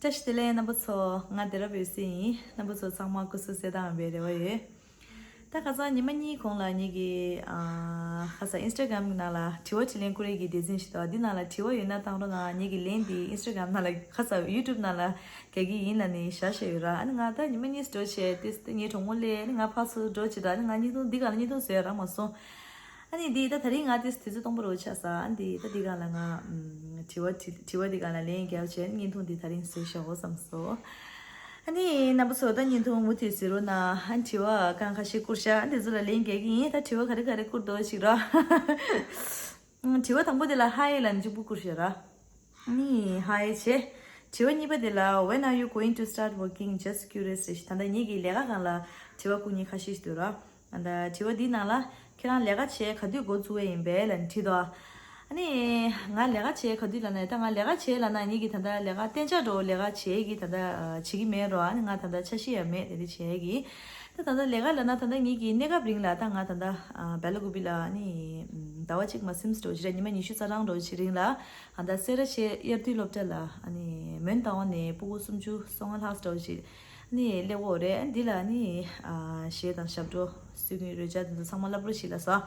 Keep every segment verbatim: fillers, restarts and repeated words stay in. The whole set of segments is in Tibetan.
བཀྲ་ཤིས་བདེ་ལེགས་རྣམ་པ་ཚོ། ང་བདེ་རབ་འོད་ཟེར་ཡིན། རྣམ་པ་ཚོ་ཚང་མ་སྐུ་གཟུགས་གསལ་ཐང་ཡོད་པའི་རེ་བ་ཡོད། ད་ཁ་སང་ཉི་མ་གཉིས་གོང་ལ་ངེད་ཀྱི་ཨ་ཁ་སང་ཨིན་སི་ཊ་གྷ་རམ་གྱི་ནང་ལ་དྲི་བ་དྲིས་ལན་བསྐུར་ཡས་ཀྱི་སྡེ་ཚན་ཞིག་འདུག་འདི་ནང་ལ་དྲི་བ་ཡོད་ན་བཏང་རོགས་གནང་། ངེད་ཀྱི་ལན་འདི་ཨིན་སི་ཊ་གྷ་རམ་ནང་ལ་ཁ་སང་ཡུ་ཊུབ་ནང་ལ་རྒྱག་གི་ཡིན་ལབ་ནས་བཞག་བཞག་ཡོད་ར། ཨ་ནི་ང་ད་ཉི་མ་གཉིས་འགྲོ་བྱས་ཏེ་ངའི་གྲོགས་མོ་སླེབས། ཨ་ནི་ང་ཕར་ཚུར་འགྲོ་བྱེད་དུས་ཨ་ནི་ང་བརྙན་ཐུང་འདི་སྒང་ལ་བརྙན་ཐུང་བཟོས་རག་མ་སོང་། ཨ་ནི་འདི་ད་དེ་རིང་ང་ཏིས་དུས་ཚོད་སྟོང་པ་རུ་ཆགས་ས། ཨ་འདི་ད་འདི་སྒང་ལ་ང་ཨམ་དྲི་བ་དྲི་དྲི་བ་འདི་སྒང་ལ་ལན་རྒྱབ་བྱས་བརྙན་ཐུང་འདི་དེ་རིང་བཟོས་བཞག་གོ་བསམ་སོང་། ཨ་ནི་རྣམ་པ་ཚོ་ད་བརྙན་ཐུང་མུ་མཐུད་གཟིགས་རོགས་གནང་། ཨ་དྲི་བ་གང་ཁ་ཤས་བསྐུར་ཤག་ཨ་འདི་ཚོ་ལ་ལན་རྒྱག་གི་ཡིན། ད་དྲི་བ་ག་རེ་ག་རེ་བསྐུར་འདུག་ཅིག་ར། ཨམ་དྲི་བ་དང་པོ་དེ་ལ་ཧའེ་ལབ་ནས་གཅིག་པུ་བསྐུར་ཤག་ར། ནི་ཧའེ་བྱས། དྲི་བ་གཉིས་པ་དེ་ལ། When are you going to start working? Just curious རེད་ཤག་ད་ལྟ་ངེད་ཀྱི་ལས་ཀ་སྒང་ལ་དྲི་བ་བསྐུར་མཁན་ཁ་ཤས་ཤིག་འདུག་ར། ཨ་ད་དྲི་བ་འདིའི་ནང་ལ་ཁྱེད་རང་ལས་ཀ་བྱེད་ག་དུས་འགོ་བཙུགས་ཡས་ཡིན་པས་ལབ་ནས་དྲིས་འདུག་ཨ་ནི་ང་ལས་ཀ་བྱེད་ག་དུས་ལབ་ན། ད་ང་ལས་ཀ་བྱེད་ལབ་ན་ངེད་ཀྱི་ད་ལྟ་ལས་ཀ་གཏན་འཇགས་འགྲོ་ལས་ཀ་བྱེད་ཀྱི་ད་ལྟ་ཨ་བྱེད་ཀྱི་མེད་རོ། ཨ་ནི་ང་ད་ལྟ་འཆར་གཞི་ཡང་མེད་དེ་འདྲ་བྱེད་ཀྱི། ད་ད་ལྟ་ལས་ཀ་ལབ་ན་ད་ལྟ་ངེད་ཀྱི་གནས་སྐབས་རིང་ལ་ད་ང་ད་ལྟ་ཨ་སྦེ་ལ་ཀུ་པི་ལ་ཨ་ནི་ཟླ་བ་གཅིག་མ་ཟིན་འགྲོ་ཅིག་ར། ཉི་མ་ཉི་ཤུ་རྩ་གྲངས་འགྲོ་ཅིག་རིང་ལ་ཨ་ད་སེ་ར་བྱེས་དབྱར་དུས་སློབ་གྲྭ་ལ་ཨ་ནི་མོན་རྟ་དབང་ནས་སྤུ་གུ་སུམ་ཅུ་སོ་ལྔ་ལྷག་འགྲོ་ཅིག་ཨ་ནི་སླེབས་ཡོད་རེད། ཨ་འདི་ལ་ཨ་ནི་ཨ་གཞས་དང་ཞབས་བྲོ་སུས་ཀྱི་རོལ་ཆ་དེ་ཚོ་ཚང་མ་བསླབ་རོགས་ཞིག་ལབ་སོང་།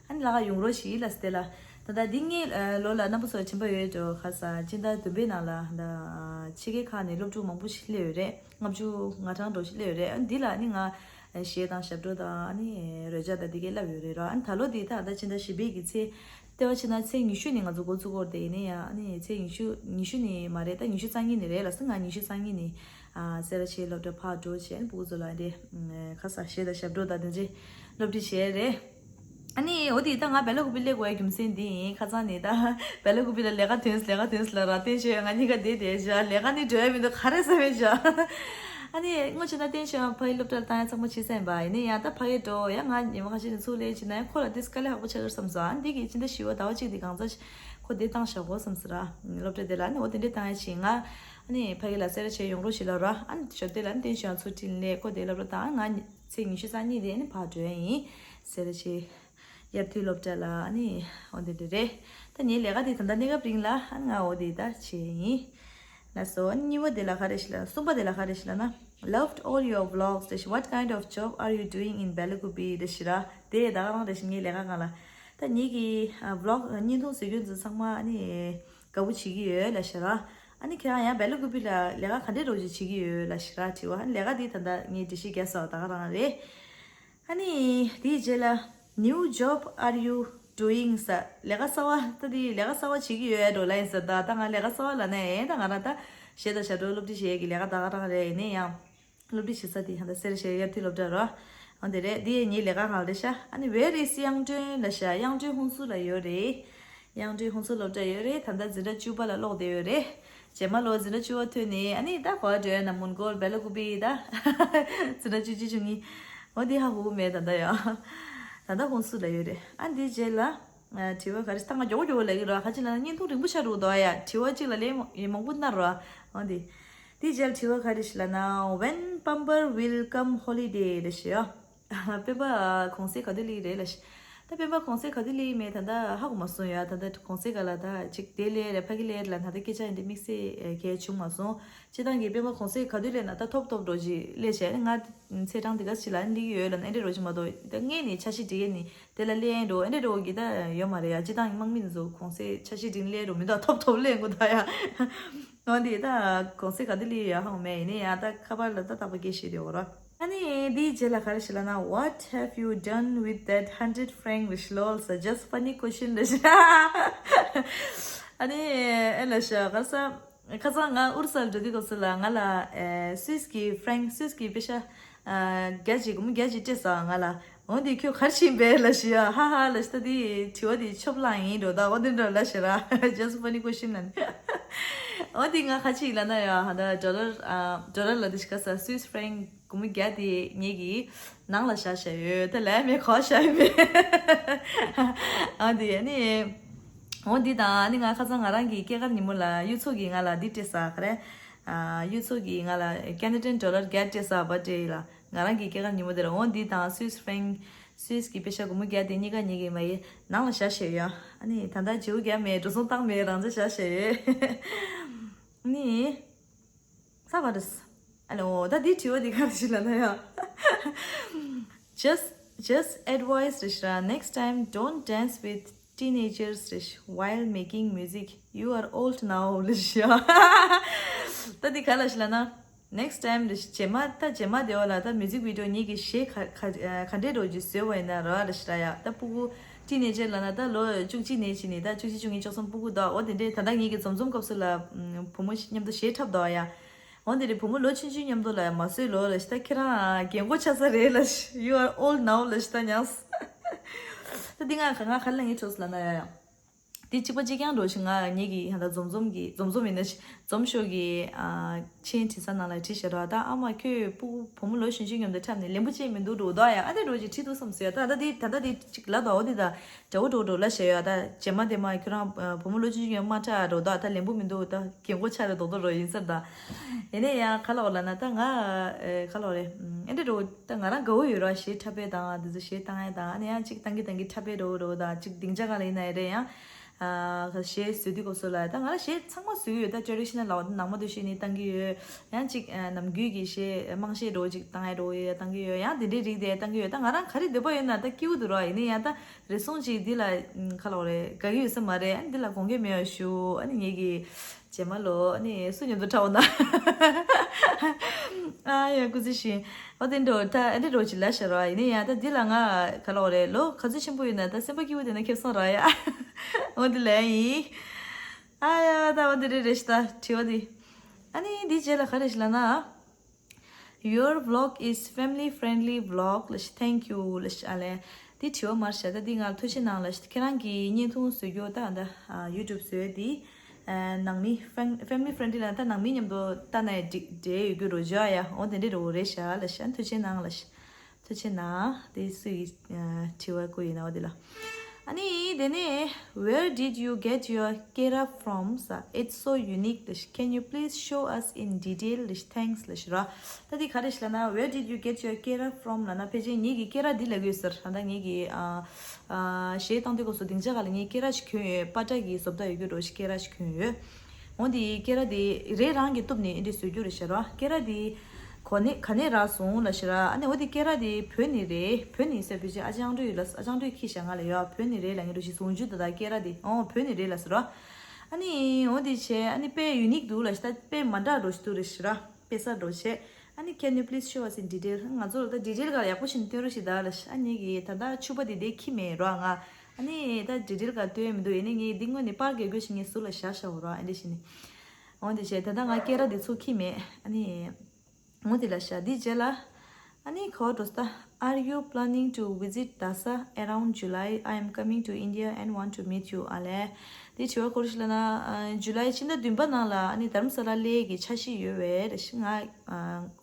ཨ་ནི་ལ་ཡོང་རོགས་ཞིག་ལབ་སྟེ་ལ། ད་ལྟ་འདི་ངའི་ལོ་ལ་རྣམ་པ་ཚོ་ཆེན་པོ་ཡོད་འགྲོ། ཁ་སང་སྤྱི་ཟླ་བདུན་པའི་ནང་ལ་ད་ཕྱི་རྒྱལ་ཁག་ནས་སློབ་ཕྲུག་མང་པོ་ཞིག་སླེབས་ཡོད་རེད། ལྔ་བཅུ་ང་གྲངས་འགྲོ་ཞིག་སླེབས་ཡོད་རེད། ཨ་ནི་འདི་ལ་ཨ་ནི་ང་གཞས་དང་ཞབས་བྲོ་དང་ཨ་ནི་རོལ་ཆ་དང་འདི་གའི་བསླབ་ཡོད་རེད་རོ། ཨ་ནི་ད་ལོ་འདི་ད་ད་ཕྱི་ཟླ་བཞི་པའི་གི་ཚེས་ལྟེ་བ་ཕྱི་ན་ཚེས་ཉི་ཤུ་ནས་ང་ཚོ་འགོ་བཙུགས་ཀྱི་ཡོད་རེད། དེ་ཡིན་ན་ཡང་ཨ་ནི་ཚེས་ཉི་ཤུ་ཉི་ཤུ་ནས་མ་རེད། ད་ཉི་ཤུ་རྩ་གཉིས་ནས་རེད་ལབ་སོང་། ང་ཉི་ཤུ་རྩ་གཉིས་ནས་ཨ་སེ་ར་བྱེས་སློབ་གྲྭ་ཕར་འགྲོ་བྱས་ཨ་ནི་སྤུ་གུ་ཚོ་ལ་འདི་ཁ་སང་གཞས་དང་ཞབས་བྲོ་དང་དེ་འདྲའི་སློབ་ཁྲིད་བྱས་རེད། ཨ་ནི་འོ་དེ་ད་ང་སྦེ་ལ་ཀུ་པི་སླེབས་དགོས་ཡ་རྒྱུ་མཚན་འདི་ཡིན། ཁ་སང་ནས་ད་སྦེ་ལ་ཀུ་པི་ལ་ལས་ཀ་ཐོན་ལས་ཀ་ཐོན་ལ་ར་བསྟན་ཆོས་ང་གཉིས་ཀ་བསྡད་བསྡད་བཞག་ལས་ཀ་ནི་འགྲོ་ཡ་མི་འདུག་ག་རེ་ཟེར་བས་བཞག་ཨ་ནི་སྔོན་ཆད་ན་བསྟན་ཆོས་ཕ་ཡི་སློབ་གྲྭར་བཏང་ཡ་ཚང་མ་བྱས་ཚར་ཡིན་པ། ཡིན་ནའི་ཡང་ད་ཕ་གིར་འགྲོ་ཡ་ང་ཉི་མ་ཁ་ཤས་ནས་ཚུར་སླེབས་ཕྱིན་ན་ཡང་ཁོ་ལ་ཏིས་དཀའ་ལས་ཁག་པོ་ཆགས་ཀྱི་རེད་བསམ་སོང་། ཨ་ནི་འདི་གི་ཕྱི་ཟླ་བཞི་པ་ཟླ་བ་གཅིག་དེ་གང་ཚ་ཁོ་དེ་བཏང་བཞག་གོ་བསམ་སོང་ར། སློབ་གྲྭ་དེ་ལ་ཨ་ནི་འོ་དེ་འདྲས་བཏང་ཡ་ཕྱིན་ང་ཨ་ནི་ཕ་གི་ལ་སེ་ར་བྱེས་ཡོང་རོགས་ཞེས་ལབ་ར། ཨ་ནི་ཞོར་དེ་ལ་ཨ་ནི་བསྟན་ཆོས་ཚུར་ཁྲིད་ལས་ཁོ་དེ་སློབ་གྲྭ་བཏང་ང་ཚེས་ཉི་ཤུ་རྩ་གཉིས་དེ་ཨ་ནི་ཕར་འགྲོ་ཡ་ཡིན། སེ་ར་བྱེས་དབྱར་དུས་སློབ་གྲྭ་ལ་ཨ་ནི་འོ་དེ་འདྲས་རེད། ད་ངའི་ལས་ཀ་དེ་ད་ལྟ་གནས་སྐབས་རིང་ལ་ཨ་ནི་ང་འོ་དེ་ད་བྱས་ཡིན། ལགས་སོ། ཨ་ནི་གཉིས་པ་དེ་ལ་ག་རེ་ཞིག་ལབ། གསུམ་པ་དེ་ལ་ག་རེ་ཞིག་ལབ་ན། Loved all your vlogs. What kind of job are you doing in Belakupi? དེ་ཞིག་ར། དེ་ད་ག་རང་རེ་ཞིག་ངའི་ལས་ཀ་སྒང་ལ། ད་ངེད་ཀྱི་ཨ་བི་ལོག་བརྙན་ཐུང་བཟོ་རྒྱུ་འདི་ཚང་མ་ཨ་ནི་དགའ་པོ་བྱེད་ཀྱི་ཡོད་ལབ་ཤག་ར། ཨ་ནི་ཁྱེད་རང་ཡང་སྦེ་ལ་ཀུ་པི་ལ་ལས་ཀ་ག་འདྲས་རོགས་ཅིག་བྱེད་ཀྱི་ཡོད་ལབ་ཤག་ར་དྲི་བ། ཨ་ནི་ལས་ཀ་འདི་ད་ལྟ་ངས་འགྲེལ་བཤད་རྒྱག་ས་ད་ག་རང་རེད། ཨ་ནི་དེའི་རྗེས་ལ། New job are you doing? ཟེར། ལས་ཀ་གསར་བ་ད་དེ་ལས་ཀ་གསར་བ་བྱེད་ཀྱི་ཡོད་འགྲོ་ལབ་ཡིན་ཟེར། ད་ད་ང་ལས་ཀ་གསར་བ་ལབ་ན་ཨེ་ད་ང་རང་ད་གཞས་དང་ཞབས་བྲོ་སློབ་ཁྲིད་བྱེད་ཡས་ཀྱི་ལས་ཀ་ད་ག་རང་རེད། ཡིན་ན་ཡང་སློབ་ཁྲིད་བྱེད་ས་དེ་ད་ལྟ་སེ་ར་བྱེས་དབྱར་དུས་སློབ་གྲྭ་རོ། འོ་དེ་རེད། དེ་ངའི་ལས་ཀ་སྒང་རེད་ཤག་ཨ་ནི་Where is གཡང་སྒྲོན་ལབ་ཤག་གཡང་སྒྲོན་ཧུན་སུར་ལ་ཡོད་རེད། གཡང་སྒྲོན་ཧུན་སུར་སློབ་གྲྭ་ཡོད་རེད། ད་ལྟ་འཛིན་གྲྭ་བཅུ་པ་ལ་ཀློག་བསྡད་ཡོད་རེད། རྗེས་མ་ལོ་འཛིན་གྲྭ་བཅུ་པ་ཐོན་ནས་ཨ་ནི་ད་གོ་བ་འགྲོ་ཡ་ན་མོན་གྷོལ་སྦེ་ལ་ཀུ་པི་ད་འཛིན་གྲྭ་བཅུ་གཅིག་བཅུ་གཉིས་འོ་དེ་ཧ་གོ་གི་མེད་ད་ལྟ་ཡ། ད་ལྟ་ཧུན་སུར་ལ་ཡོད་རེད། ཨ་འདིའི་རྗེས་ལ་ཨ་དྲི་བ་ག་རེ་ད་ང་མགྱོགས་མགྱོགས་ལབ་ཀྱི་རེད། ཁ་ཅིག་ལབ་ན་བརྙན་ཐུང་རིང་པོ་ཆགས་འགྲོ་གི་འདུག་ཡ། དྲི་བ་གཅིག་ལ་ལན་མང་པོ་བཏང་རོགས། འོ་དེ། དེའི་རྗེས་ལ་དྲི་བ་ག་རེ་ཞིག་ལབ་ན། When Pambar will come holiday? རེད་ཞུ་ཡ། སྤེན་པ་གུང་སེང་ག་དུས་སླེབས་ཀྱི་རེད་ལབ་ཤག་ད་སྤེན་པ་གུང་སེང་ག་དུས་སླེབས་ཀྱི་མེད་ད་ལྟ་ཧ་གོ་མ་སོང་ཡ། ད་ལྟ་གུང་སེང་སྒང་ལ་ད་ཅིག་དེ་སླེབས་རེད་ཕ་གི་སླེབས་རེད་ལབ་ན་ད་སྐད་ཆ་ཡིན་དེ་དམིགས་བསལ་གལ་བྱུང་མ་སོང་། སྤྱིར་བཏང་གི་སྤེན་པ་གུང་སེང་ག་དུས་སླེབས་ན་ད་ཐོབ་ཐོབ་འགྲོ་ཅིག་སླེབས་བྱས་ང་ཚེས་གྲངས་དེ་ག་ཅིག་ལ་སླེབས་ཀྱི་ཡོད་ལབ་ན་ཨེ་འདྲས་འགྲོ་ཅིག་མ་གཏོགས་ད་སྔས་ནས་འཆར་གཞི་སྒྲིག་ཡས་ནི་དེ་ལ་སླེབས་ཡས་འགྲོ་ཨེ་འདྲས་འགྲོ་གི་ད་ཡོད་མ་རེད་ཡ། སྤྱིར་བཏང་གི་དམག་མི་འདི་ཚོ་གུང་སེང་འཆར་གཞི་སྒྲིག་སླེབས་འགྲོ་མི་འདུག་ཐོབ་ཐོབ་སླེབས་དགོས་ད་ཡ། འོ་འདི་ད་གུང་སེང་ག་དུས་སླེབས་ཡོད་ཧ་གོ་མེད། ཡིན་ནའི་ཡ་ད་ཁ་པར་ལ་ད་རྟག་པར་སྐད་བཤད་བསྡད་ཡོད་ར། ཨ་ནི་དེའི་རྗེས་ལ་ག་རེ་ཞིག་ལབ་ན། What have you done with that hundred franc? རེད་ཤག་ལོལ་ཟེར། Just funny question རེད་ཤག་ཨ་ནི་ཨེ་ལབ་ཤག་ག་རེ་ཟེར། ཁ་སང་ང་ཨུ་རུ་སུ་ལ་འགྲོ་དུས་སྐབས་སུ་ལ་ང་ལ་ཨེ་སུད་སི་གི་ཧྥ་རན་སུད་སི་གི་པེ་ཤ་ཨ་བརྒྱ་ཅིག་སྒོར་མོ་བརྒྱ་ཅིག་སྤྲད་སོང་ང་ལ། འོ་འདི་ཁྱོད་ག་རེ་བྱས་པས་ལབ་ཤག་ཧ་ཧ་ལབ་ཤག་ད་འདི་དྲི་བ་འདི་ཆོབ་ལངས་ཡིན་འགྲོ་ད། འོ་འདི་འདྲ་ལབ་ཤག་ར། Just funny question ལབ་ནས། འོ་འདི་ང་ག་ཅིག་ལབ་ན་ཡ་ཧ་ད་ཌོ་ལར་ཨ་ཌོ་ལར་ལ་འདི་ཤི་ག་ས་སུད་སི་ཧྥ་རན་སྒོར་མོ་བརྒྱ་དེ་ངེད་ཀྱི་ནང་ལ་བཞག་བཞག་ཡོད། ད་ལས་མེད་གོ་བཞག་ཡོད་མེད། ཨ་འདི་ཨ་ནི། འོ་འདི་དང་ཨ་ནི་ང་ཁ་སང་ང་རང་གི་སྐྱེས་སྐར་ཉིན་མོ་ལ་གཡུ་མཚོ་གིས་ང་ལ་འདི་སྤྲད་ས་ག་རེ། ཨ་གཡུ་མཚོ་གིས་ང་ལ་ཀེ་ན་ཌན་ཌོ་ལར་བརྒྱ་སྤྲད་ས་བར་ཌེ་ལ། ང་རང་གི་སྐྱེས་སྐར་ཉིན་མོ་དེར་འོ་འདི་དང་སུད་སི་ཧྥ་རན་སུད་སི་གི་པེ་ཤ་སྒོར་མོ་བརྒྱ་དེ་གཉིས་ཀ་ངེད་ཀྱི་མ་ཡི་ནང་ལ་བཞག་བཞག་ཡོད། ཨ་ནི་ད་ལྟ་བརྗེ་པོ་རྒྱག་མེད། འགྲོ་སོང་བཏང་མེད། རང་འཇགས་བཞག་བཞག་ཡོད། ཨ་ནི། ད་ག་རེད། ཨ་ལེ་འོ་ད་འདི་དྲི་བ་འདི་ག་རེ་ཞིག་ལབ་ན་ཡང་། Just, just advice རེད་ཤག next time don't dance with teenagers རེད་ཤག while making music. You are old now རེད་ཤག་ད་འདི་ག་ལབ་ཤག་ལབ་ན། Next time རེད་ཤག་རྗེས་མ་ད་རྗེས་མ་དེ་བ་ལ་ད་music video ངེད་ཀྱི་གཞས་ག་ག་ག་འདྲས་འགྲོ་རྒྱུ་བཟོས་པ་ཡིན་ན་ར་རེད་ཤག་ཡ། ད་སྤུ་གུ་teenager ལབ་ན་ད་ལོ་བཅུ་གཅིག་ནས་བྱས་ནས་ད་བཅུ་གཅིག་བཅུ་གཉིས་བཅུ་གསུམ་སྤུ་གུ་འདུག་འོ་དེ་འདྲས་ད་ལྟ་ངེད་ཀྱི་འཛོམས་འཛོམས་སྐབས་སུ་ལ་བུ་མོ་མཉམ་དུ་གཞས་འཁྲབ་འདུག་ཡ། འོ་དེ་རེད། བུ་མོ་ལོ་ཆུང་ཆུང་མཉམ་དུ་ལ་མ་བཟོས་ལོ་ལ་ཤི་ད་ཁྱེད་རང་རྒན་གོག་ཆགས་ས་རེད་ལ་ཤི། You are old now ལ་ཤི་ད་ཉག་ད་འདི་ང་ག་ང་ག་ལ་ངའི་ཕྱོགས་སུ་ལ་ན་ཡ་ཡ། དེ་གཅིག་པ་གཅིག་རྐྱང་འགྲོ་ཞིག་ང་ངེད་ཀྱི་ཧ་ད་འཛོམས་འཛོམས་ཀྱི་འཛོམས་འཛོམས་ཡིན་ན་ཤི་འཛོམས་ཤོག་གི་ཨ་ཆེན་དྲི་ས་ནང་ལ་བྲིས་ཤ་ར་ད་ཨ་མ་ཁྱོད་སྤུ་གུ་བུ་མོ་ལོ་གཞོན་གཞོན་མཉམ་དུ་འཁྲབ་ནས་ལེན་པོ་ཅེས་མི་འདུག་འགྲོ་ད་ཡ། ཨ་དེ་འགྲོ་ཅིག་བྲིས་འདུག་བསམ་སོ་ཡ། ད་ད་དེ་ད་ད་དེ་གཅིག་ལ་ད་འོ་དེ་ད། དགྲ་བོ་འགྲོ་འགྲོ་ལ་ཞེས་ཡོད་ད། རྗེས་མ་དེ་མ་ཁྱོད་རང་བུ་མོ་ལོ་ཆུང་ཆུང་མ་ཁྲ་འགྲོ་ད་ད་ལེན་པོ་མི་འདུག་ད་རྒན་གོག་ཆགས་རེད་རྡོག་རྡོག་རོ་ཡིན་ཟེར་ད། ཡིན་ནའི་ཡང་ག་ལ་འོ་ལ་ན་ད་ང་ག་ལ་འོ་རེད། ཨེ་འདྲ་རོ་ད་ང་རང་དགའ་བོ་ཡོད་ར་ཞེས་འཁྲབ་པའི་དང་དེ་ཚོ་ཞེས་བཏང་ཡ་དང་ཨ་ནི་ཡང་ཅིག་བཏང་གི་བཏང་གི་འཁྲབ་པའི་རོ་རོ་ད་ཅིག་སྡིངས་ཆ་ག་ལ་ཡིན་ན་ཡ་རེད་ཡང་། ཞེས་བཟོས་དུས་སྐབས་སུ་ལ་ད་ང་རང་ཞེས་ཚང་མ་བཟོས་ཡོད་ད་ཊེ་རེ་ཌི་ཤི་ནལ་ལ་ནང་མ་དུ་ཞེས་ནི་བཏང་གི་ཡོད། ཡང་ཅིག་ནམ་རྒྱུན་གྱི་ཞེས་དམངས་ཞེས་རོ་ཅིག་བཏང་ཡ་རོ་ཡ་བཏང་གི་ཡོད་ཡང་དེ་འདྲའི་རིགས་དེ་བཏང་གི་ཡོད་ད་ང་རང་ག་རེ་འདོད་པ་ཡོད་ན་ད་སྐྱིད་པོ་འདུག་ར་ཡིན་ནའི་ཡང་ད། རེ་ཟུང་ཅིག་འདི་ལ་ཁ་ལོག་རེ་དགའ་གི་ཡོད་ས་མ་རེད། ཨ་ནི་འདི་ལ་དགོངས་འགལ་མེད་པ་ཞུ། ཨ་ནི་ངེད་ཀྱི་རྗེས་མ་ལོ་ཨ་ནི་སུ་མཉམ་དུ་འཁྲབ་འོང་ན། ཨ་ཡ་སྐུ་ཚེ་ཞིང་། ཨོ་དེ་འགྲོ་ད་ཨ་འདི་འགྲོ་ཅིག་ལ་ཤ་ར་ཡིན་ནི་ཡ་ད་འདི་ལ་ང་ཁ་ལོག་རེ་ལོ་ག་ཚོད་ཆེན་པོ་ཡོད་ན་ད་སེམས་པ་སྐྱིད་པོ་དེ་ན་ཁེབས་སོང་ར་ཡ། ཨོ་དེ་ལ་ཡིན། ཨ་ཡ་ད་ཨོ་དེ་རེ་རེ་ཤི་ད་དྲི་བ་དེ། ཨ་ནི་འདི་རྗེས་ལ་ག་རེ་ཤི་ལ་ན། Your vlog is family friendly vlog ལ་ཤི། Thank you ལ་ཤི་ཨ་ལེ། འདི་དྲི་བ་མར་བཤད་ད་འདི་ང་ལ་ཐུགས་རྗེ་གནང་ལ་ཤི། ཁྱེད་རང་གི་བརྙན་ཐུང་བཟོ་རྒྱུ་ད་ད་ཡུ་ཊུབ་བཟོས་འདི་ནང་མི་family friendly ལ་ད་ནང་མི་མཉམ་དུ་ལྟ་ན་འགྲིག་འབྲེལ་ཡོད་རྒྱུ་རོ་ཇ་ཡ་འོ་དེ་འདྲས་རོ་རེད་ཤ་ལ་ཤི། ཨ་ཐུགས་རྗེ་གནང་ལ་ཤི། ཐུགས་རྗེ་གནང་། དེ་སུ་ཡི་དྲི་བ་བཀོད་ཡིན་ན་འོ་དེ་ལ། ཨ་ནི་དེ་ནས། Where did you get your སྐེ་རགས་from? ས། It's so unique ལ་ཤི། Can you please show us in detail ལ་ཤི། Thanks ལ་ཤི་ར། ད་དེ་ག་རེ་ཤི་ལ་ན། Where did you get your སྐེ་རགས་from ལ་ན་ཕལ་ཆེར་ངེད་ཀྱི་སྐེ་རགས་འདི་ལ་གོས་ཟེར་ད་ངེད་ཀྱི་ཨ་ཨ་གཞས་བཏང་དུས་སྐབས་སུ་སྡིངས་ཆ་ག་ལ་ངའི་སྐེ་རགས་ཤིག་གྱོན་ཡོད། པ་ཏྲ་གི་བཟོ་ལྟ་ཡོད་རྒྱུ་འགྲོ་ཤི་སྐེ་རགས་ཤིག་གྱོན་ཡོད། འོ་དེ་སྐེ་རགས་དེ་རས་རང་གིས་གཏུབ་ནས་འདི་བཟོ་རྒྱུ་རེད་ཤི་ར། སྐེ་རགས་དེ། གོ་ནས་ག་ནས་རག་སོང་ལ་ཤི་ར། ཨ་ནི་འོ་དེ་སྐེ་རགས་དེ་བོད་ནས་རེད། བོད་ནས་ཟེར་བུ་ཅི་ཨ་ཅང་ཀྲུའུ་ལ་ཨ་ཅང་ཀྲུའུ་ཁྱི་ཞག་ང་ལ་ཡོད། བོད་ནས་རེད་ལ་ངེད་འགྲོ་ཞིག་ཟུང་ཇུ་ད་ད་སྐེ་རགས་དེ་ཨོ་བོད་ནས་རེད་ལ་ཟེར་རོ། ཨ་ནི་འོ་དེ་བྱས་ཨ་ནི་དཔེ་ཡུ་ནིག་འདུག་ལ་ཤི་ད་དཔེ་མ་འདྲ་འགྲོ་ཞིག་འདུག་རེད་ཤི་ར། དཔེ་གསར་འགྲོ་བྱས། ཨ་ནི་can you please show us in detail ང་ཚོ་ལ་ད་ཌི་ཊེལ་ག་ལ་ཡག་པོ་ཞིག་སྟོན་རོགས་ཞིག་ད་ལ་ཤི། ཨ་ནི་གི་ད་ད་ཕྱུ་པ་དེ་དེ་ཁྱི་མེད་རོ་ང་། ཨ་ནི་ད་ཌི་ཊེལ་ག་སྟོན་མི་འདུག་ཡིན་ནི་ངས་འདི་སྔོན་ནས་པར་གས་དགོས་ཤིག་ངས་ཟུར་ལ་བཞག་བཞག་འོ་རོ་ཨ་འདྲ་ཞིག་ནི། འོ་དེ་བྱས་ད་ད་ང་སྐེ་རགས་དེ་ཚོ་ཁྱི་མེད། ཨ་ནི། འོ་དེ་ལ་ཤ་འདི་རྗེས་ལ། ཨ་ནི་ཁོ་འགྲོ་ས། Are you planning to visit Dasa around July? I am coming to India and want to meet you. ཨ་ལེ། འདི་དྲི་བ་སྐོར་ཞིག་ལ་ན། ཇུ་ལའི་ཕྱི་ཟླ་བདུན་པ་ནང་ལ་ཨ་ནི་དྷ་རམ་ས་ལ་སླེབས་ཀྱི་འཆར་གཞི་ཡོད་པས་རེད་ཤི་ང་།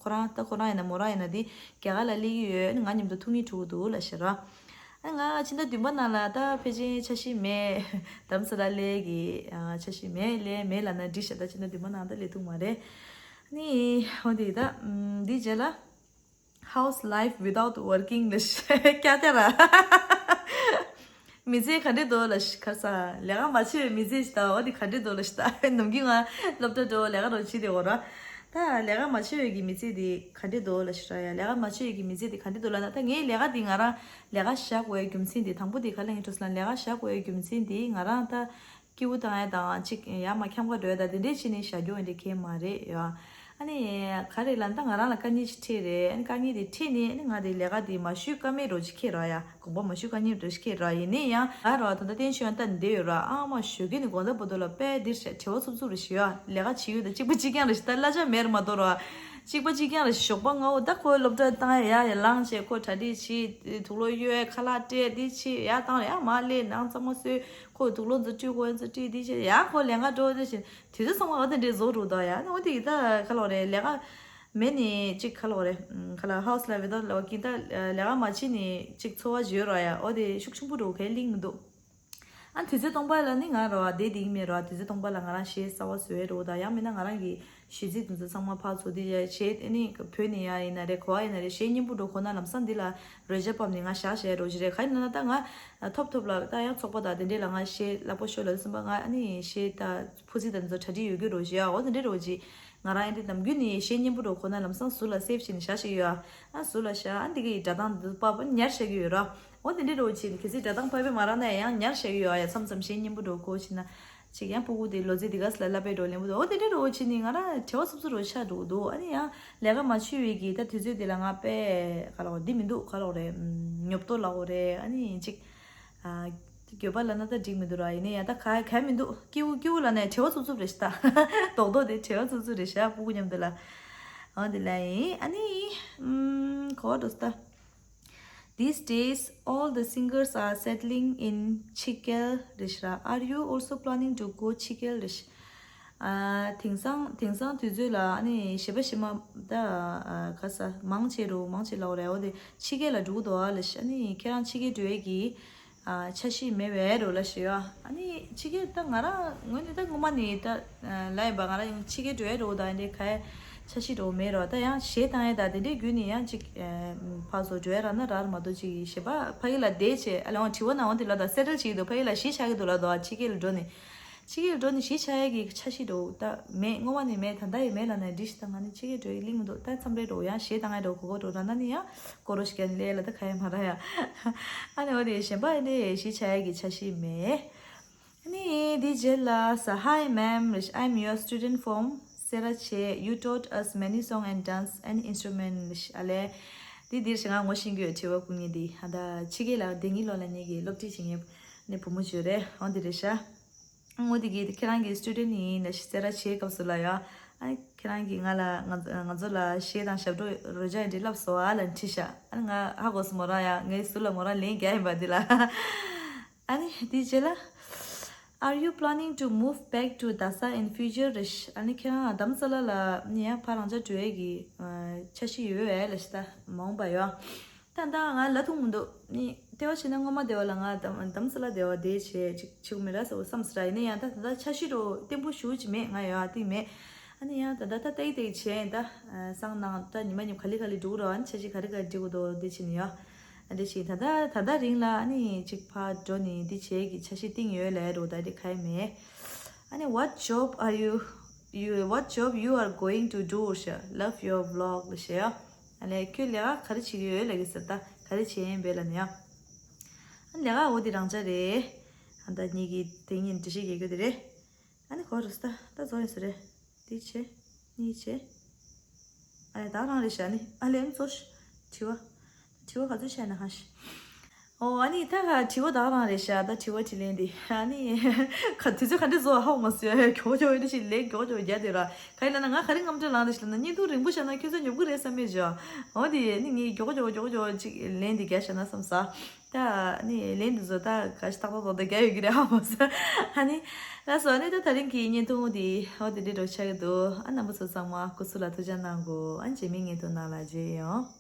ཁོ་རང་ད་ཁོ་རང་ཡིན་ན་མོ་རང་ཡིན་ན་འདི་རྒྱ་གར་ལ་སླེབས་ཀྱི་ཡོད། ཨ་ནི་ང་མཉམ་དུ་ཐུག་ནི་ཐུག་འདུག་ལ་ཤི་ར། ཨ་ང་ཕྱི་ཟླ་བདུན་པ་ནང་ལ་ད་ཕལ་ཆེར་འཆར་གཞི་མེད། དྷ་རམ་ས་ལ་སླེབས་ཀྱི་འཆར་གཞི་མེད། སླེབས་མེད་ལབ་ན་འགྲིག་ཤག་ད་ཕྱི་ཟླ་བདུན་པ་ནང་ད་སླེབས་ཐུབ་མ་རེད། ནི་འོ་དེ་ད་འདི་རྗེས་ལ། How's life without working ལ་ཤ་ཀྱ་ཀྱ་ར། མི་ཚེ་ག་འདྲས་འདུག་ལ་ཤ་ཁ་ས་ལས་ཀ་མ་བྱས་པའི་མི་ཚེ་ཞིག་ད་འོ་དེ་ག་འདྲས་འདུག་ལ་ཤ་ད་ནམ་རྒྱུན་ང་སློབ་གྲྭ་འགྲོ་ལས་ཀ་འགྲོ་བྱེད་དེ་འོ་ར། ད་ལས་ཀ་མ་བྱས་པའི་གི་མི་ཚེ་དེ་ག་འདྲས་འདུག་ལ་ཤ་ར་ཡ་ལས་ཀ་མ་བྱས་པའི་གི་མི་ཚེ་དེ་ག་འདྲས་འདུག་ལ་ན་ད་ངའི་ལས་ཀ་དེ་ང་རང་ལས་ཀ་བཞག་དགོས་རྒྱུ་མཚན་དེ་དང་པོ་དེ་ག་ལ་ངའི་འགྲོ་ས་ལ་ལས་ཀ་བཞག་དགོས་རྒྱུ་མཚན་དེ་ང་རང་ད། སྐྱིད་པོ་བཏང་ཡ་དང་ཅིག་ཡར་མར་འཁྱམ་ག་འགྲོ་ཡ་དང་དེ་འདྲས་བྱས་ནས་བཞག་རྒྱུ་འདི་གས་མ་རེད་ཡ། ཨ་ནི་ག་རེ་ལབ་ན་ད་ང་རང་ལ་དཀའ་ངལ་ཞིག་འཕྲད་རེད། ཨ་ནི་དཀའ་ངལ་དེ་འཕྲད་ནས་ཨ་ནི་ང་དེ་ལས་ཀ་དེ་མ་ཞུས་ཀ་མེད་འགྲོ་ཅིག་ཁེལ་ར་ཡ། དགོངས་པ་མ་ཞུས་ཀ་མེད་འགྲོ་ཅིག་ཁེལ་ར་ཡིན་ནའི་ཡང་ང་ར་ད་ལྟ་བརྟན་བཞུགས་ཡང་ལྟ་ནས་བསྡད་ཡོད་ར། ཨ་མ་ཞོགས་ཀས་ནས་དགོང་དག་བར་དུ་ལ་དཔེ་འདིར་བྲེལ་བ་འཚུབ་འཚུབ་རེ་ཞུ་ཡ་ལས་ཀ་བྱེད་ཡོད་ད་གཅིག་པ་གཅིག་རྐྱང་རེ་ཞིག་ད་གླ་ཆ་མེད་ར་མ་གཏོགས་ར། གཅིག་པ་གཅིག་རྐྱང་རེ་ཞིག་ཞོགས་པ་སྔ་པོ་ད་ཁོའི་སློབ་གྲྭ་བཏང་ཡ་ཡ་ལངས་བྱས་ཁོ་གྲ་སྒྲིག་བྱེད་དུག་ལོག་གཡོལ་ཁ་ལག་སྤྲད་འདི་བྱེད་ཡ་བཏང་ར་ཡ་མ་སླེབས་ནང་གཙང་མ་བཟོས། ཁོ་དུག་ལོག་འཛུལ་དུས་ཁོ་འཛུལ་དུས་འདི་བྱས་ཡང་ཁོ་ལས་ཀ་འགྲོ་འདི་བྱས་དུས་ཚོད་ཚང་མ་འོ་དེ་འདྲས་བཟོ་འགྲོ་འདུག་ཡ། ཨ་ནི་འོ་དེ་ཡི་ད་ག་ལོག་རེད་ལས་ཀ་མེད་ནི་གཅིག་ག་ལོག་རེད། ག་ལ་ཧའུ་སི་ལ་བི་ད་ལོག་གི་ད་ལས་ཀ་མ་བྱེད་ནི་གཅིག་འཚོ་བ་བརྗོད་རོགས་ཡ། འོ་དེ་ཤུགས་ཆེན་པོ་འགྲོ་གལ་གླིང་མི་འདུག་ཨ་ནི་དུས་ཚོད་སྟོང་པ་ལ་ནི་ང་རོ་བ་བསྡད་བསྡད་ཀྱི་མེད་རོ། དུས་ཚོད་སྟོང་པ་ལ་ང་རང་གཞས་གསར་བ་བཟོ་ཡ་རོ་ད་ཡང་མིན་ན་ང་རང་གི་གཞས་ཚིག་དེ་ཚོ་ཚང་མ་ཕར་ཚུར་འདི་ཡ་བྱས་ཨ་ནི་བོད་ནས་ཡ་ཡིན་ན་རེད་ག་བ་ཡིན་ན་རེད་གཞས་སྙན་པོ་འགྲོ་ཁོ་ན་ལམ་སང་འདི་ལ་རོལ་ཆ་ཕབ་ནས་ང་བཞག་བཞག་རོ་ཞིག་རེད། ག་ཡིན་ན་ད་ང་ཐོབ་ཐོབ་ལ་ད་ཡང་ཚོགས་པ་དང་དེ་འདྲས་ལ་ང་གཞས་བསླབ་པ་ཤོར་ལ་དུས་ཙམ་པ་ང་ཨ་ནི་གཞས་ད་ཕུ་ཚིག་དང་འདི་ཚོ་གྲ་སྒྲིག་ཡོད་རྒྱུ་རོ་ཞིག་ཡ། འོ་དེ་འདྲས་རོ་ཅིག་ ང་རང་ཡིན་དེ་ནམ་རྒྱུན་ནས་གཞས་སྙན་པོ་འགྲོ་ཁོ་ན་ལམ་སང་ཟུར་ལ་སེབ་བྱས་ནས་བཞག་བཞག་ཡོད་ཨ། ཟུར་ལ་བཞག་ཨ། འདི་གི་སྒྲ་གདངས་འདི་པ་པ་ཉར་བཞག་གི་ཡོད་ར། འོ་དེ་འདྲའི་འགྲོ་བྱས་ནས་གལ་སྲིད་སྒྲ་གདངས་པ་པའི་མ་རག་ན་ཡང་ཉར་བཞག་གི་ཡོད་ཨ། ཡ་མཚམས་མཚམས་གཞས་སྙན་པོ་འགྲོ་ཁོ་བྱས་ན། ཅིག་ཡང་སྤུ་གུ་དེ་ལོ་ཚད་དེ་ག་ས་ལ་བསླབ་པའི་འགྲོ་ལེན་པོ་འདུག་འོ་དེ་འདྲའི་འགྲོ་བྱས་ནས་ང་རང་བྲེལ་བ་སུབ་སུབ་རོ་ཆགས་འགྲོ་གི་འདུག་ཨ་ནི་ཡང་ལས་ཀ་མ་བྱུས་བའི་གི་ད་དུས་ཚོད་དེ་ལ་ང་དཔེ་ག་ལ་འོ་འདི་མི་འདུག་ག་ལ་འོ་རེད། ཉོབ་ཏོ་ལ་འོ་རེད། ཨ་ནི་ཅིག་འགྱོད་པ་ལ་ན་ད་འགྲིག་མི་འདུག་ར། ཡིན་ནའི་ཡང་ད་ག་ག་མི་འདུག་སྐྱིད་པོ་སྐྱིད་པོ་ལ་ནས་བྲེལ་བ་ཚུབ་ཚུབ་རེད་ཤག་ད་རྡོག་རྡོག་དེ་བྲེལ་བ་ཚུབ་ཚུབ་རེད་ཤག་སྤུ་གུ་མཉམ་དུ་ལ། འོ་དེ་ལ་ཡིན། ཨ་ནི་ཨམ་གོ་བ་འགྲོ་ས་ད། These days, all the singers are settling in ཕྱི་རྒྱལ་རེད་ཤག Are you also planning to go ཕྱི་རྒྱལ་རེད་ཤག་ཨ། དེང་སང་དེང་སང་དུས་ཚོད་ལ་ཨ་ནི་གཞས་པ་གཞས་མ་ད་ཨ་ག་ས་མང་ཆེ་རུ་མང་ཆེ་ལ་འོ་རེད། འོ་དེ་ཕྱི་རྒྱལ་ལ་འགྲོ་གི་འདུག་ཨ་ལ་ཤག་ཨ་ནི་ཁྱེད་རང་ཕྱི་རྒྱལ་འགྲོ་ཡས་ཀྱི་ཨ་འཆར་གཞི་མེད་པས་རོ་ལ་ཞུ་ཡ། ཨ་ནི་ཕྱི་རྒྱལ་ད་ང་རང་ངོས་ནས་ད་སྔོན་མ་ནས་ད་ལ་ཡིན་པ་ང་རང་ཡང་ཕྱི་རྒྱལ་འགྲོ་ཡས་རོ་ད་འདི་ག་ཡ་འཆར་གཞི་རོ་མེད་རོ། ད་ཡང་གཞས་བཏང་ཡས་ད་དེ་འདྲའི་བརྒྱུད་ནས་ཡང་ཅིག་ཕར་ཚུར་འགྲོ་ཡས་རག་ན་རག་མ་གཏོགས་ཅིག་གཞས་པ་ཕ་གི་ལ་བསྡད་བྱས་ཨ་ལ་འོང་དྲི་བ་ན་འོང་དེ་ལ་ད་སེ་ཊལ་བྱེད་ཀྱི་འདུག་ཕ་གི་ལ་གཞིས་ཆགས་ཀྱི་འདུག་ལ་འདུག་ཨ། ཕྱི་རྒྱལ་ལ་འགྲོ་ནས་ཕྱི་རྒྱལ་ལ་འགྲོ་ནས་གཞིས་ཆགས་ཡས་ཀྱི་འཆར་གཞི་རོ་ད་མེད། སྔོན་མ་ནས་མེད། ད་ལྟ་ཡི་མེད་ལ་ནས་འདྲི་ཞིག་ད་ང་ནི་ཕྱི་རྒྱལ་འགྲོ་ཡི་གླིང་མི་འདུག་ད་མཚམས་རེ་འགྲོ་ཡང་གཞས་བཏང་ཡས་འགྲོ་གོ་གོ་འགྲོ་ར་ན་ནི་ཡང་སྐོར་རོ་ཞིག་ཡ་ནི་ལས་ལ་ད་ག་ཡ་མ་ར་ཡ། ཨ་ནི་འོ་དེ་གཞན་པ་ཡིན་དེ་གཞིས་ཆགས་ཡས་ཀྱི་འཆར་གཞི་མེད། ཨ་ནི་འདི་རྗེས་ལ་ས། Hi ma'am, I'm your student from སེ་ར་བྱེས། You taught us many song and dance and instrument. ཨ་ལས། འདི་འདིར་ཞིག་ང་ངོ་ཤེས་ཀྱི་ཡོད་དྲི་བ་སྐུ་ངེད་འདི་ཨ་ད་ཕྱི་རྒྱལ་ལ་འདི་ཉིད་ལོ་ལ་ཉེ་གི་སློབ་ཁྲིད་བྱེད་མཁན་ནི་བུ་མོ་བྱོས་རེད། འོ་འདི་རེད་ཤག་ངོ་དེ་གི་ཁྱེད་རང་གི་སི་ཊུ་ཌེན་ཊི་ཡིན་ན་སེ་ར་བྱེས་སྐབས་སུ་ལ་ཡ། ཨ་ཁྱེད་རང་གིས་ང་ལ་ང་ང་ཚོ་ལ་གཞས་དང་ཞབས་བྲོ་རོལ་ཆ་འདི་བསླབས་སོང་ཨ་ལ་འཁྲིད་ཤག་ཨ་ང་ཧ་གོ་སོང་མོ་རང་ཡ་ངའི་ཟུར་ལ་མོ་རང་ལན་རྒྱག་ཡིན་པ་འདི་ལ། ཨ་ནི་དེའི་རྗེས་ལ། Are you planning to move back to Dhasa in future? རེད་ཤག་ཨ་ནི་ཁྱེད་རང་རྡ་རམ་ས་ལ་ལ་ནི་ཡང་ཕར་རང་ཅག་འགྲོ་ཡས་ཀྱི་འཆར་གཞི་ཡོད་ཨེ་ལ་ཤི་ད་མ་འོངས་པ་ཡོད། ད་ད་ང་ལ་ཐུག་མི་འདུག་ནི་ལྟེ་བ་བྱས་ན་སྔོན་མ་སྡེ་བ་ལ་ང་དམ་དམ་ས་ལ་སྡེ་བ་བསྡད་བྱས་ཅིག་བྱེད་དགོས་མེད་ར་ཟེར་བསམ་སྲིད་ར། ཡིན་ན་ཡང་ད་ད་ལྟ་འཆར་གཞི་རུ་བརྟན་པོ་ཞུ་ཅིག་མེད། ང་ཡོད་ཨ་ཏིག་མེད། ཨ་ནི་ཡང་ད་ད་ད་ཏིག་ཏིག་བྱས་ད་སང་ནང་ད་ཉི་མ་ཉི་མ་ག་ལེ་ག་ལེ་འགྲོ་གི་ར། ཨ་ནི་འཆར་གཞི་ག་རེ་ག་རེ་འགྲིག་གི་འདུག་འདི་བྱས་ནས་ཡོད། ཨ་འདི་བྱས་ད་ད་ད་ད་རིང་ལ་ཨ་ནི་ཅིག་ཕར་འགྲོ་ནས་འདི་བྱས་ཀྱི་འཆར་གཞི་བཏིང་ཡོད་ལས་རུ་ད་འདི་ག་ཡི་མེད། ཨ་ནི་what job are you you what job you are going to do ཞེས། Love your vlog ཞེས། ཨ་ལས་ཁྱོད་ལས་ཀ་ག་རེ་བྱེད་ཀྱི་ཡོད་ལབ་ཀྱི་ཟེར། ད་ག་རེ་བྱེད་ཡིན་པས་ལབ་ནས་ཡ། ཨ་ལས་ཀ་འོ་དེ་རང་འཇགས་རེད། ཨ་ད་ཉིད་ཀྱི་དེ་ཉིན་འདྲི་གཞི་རྒྱག་རྒྱུ་དེ་རེད། ཨ་ནི་གོ་རུ་ས་ད་ད་རྫོགས་ཡིན་ས་རེད། དེ་བྱེད། གཉིས་བྱེད། ཨ་ལས་ད་རང་རེད་ཤག་ཨ་ནི་ཨ་ལས་མཚོ་ཤི་དྲི་བ། དྲི་བ་ག་ཚོད་བྱས་ན་ཧ་ཤི། ཨོ་ཨ་ནི་ད་ག་དྲི་བ་ད་རང་རེད་ཤག་ད་དྲི་བ་དྲིས་ལན་དེ་ཨ་ནི་ག་དུས་ཚོད་ག་འདྲ་བཟོ་བ་ཧ་གོ་མ་སོང་། ཡ་ཡ་མགྱོགས་མགྱོགས་ཡིན་ཞིག་ལས་མགྱོགས་མགྱོགས་རྒྱག་དེ་ར། ག་ཡིན་ལ་ན་ང་ག་རེ་དངངས་སྐྲག་ལངས་རེད་ཤག་ལ་ན་བརྙན་ཐུང་རིང་པོ་བྱས་ན་ཁྱོད་ཚོ་ཉོབ་གི་རེད་བསམ་མེད་བྱོས། འོ་དེ་ནི་ངས་མགྱོགས་མགྱོགས་མགྱོགས་མགྱོགས་ཅིག་ལན་དེ་རྒྱག་བྱས་ན་བསམ་ས། ད་ནི་ལན་དེ་ཚོ་ད་ག་ཞིག་ཏག་ཏག་ཏག་ཏག་རྒྱག་ཡོད་ཀྱི་རེད་ཧ་མ་སོང་། ཨ་ནི་ལགས་སོ། ཨ་ནི་ད་ད་རིང་གི་བརྙན་ཐུང་འདི་འོ་དེ་འདྲ་རོ་ཆགས་ཀྱི་འདུག་ཨ་རྣམ་པ་ཚོ་ཚང་མ་སྐུ་གཟུགས་ལ་ཐུགས་ཅག་གནང་དགོས། ཨ་རྗེས་མའི་བརྙན་ཐུང་ནང་ལ་མཇལ་ཡོང་།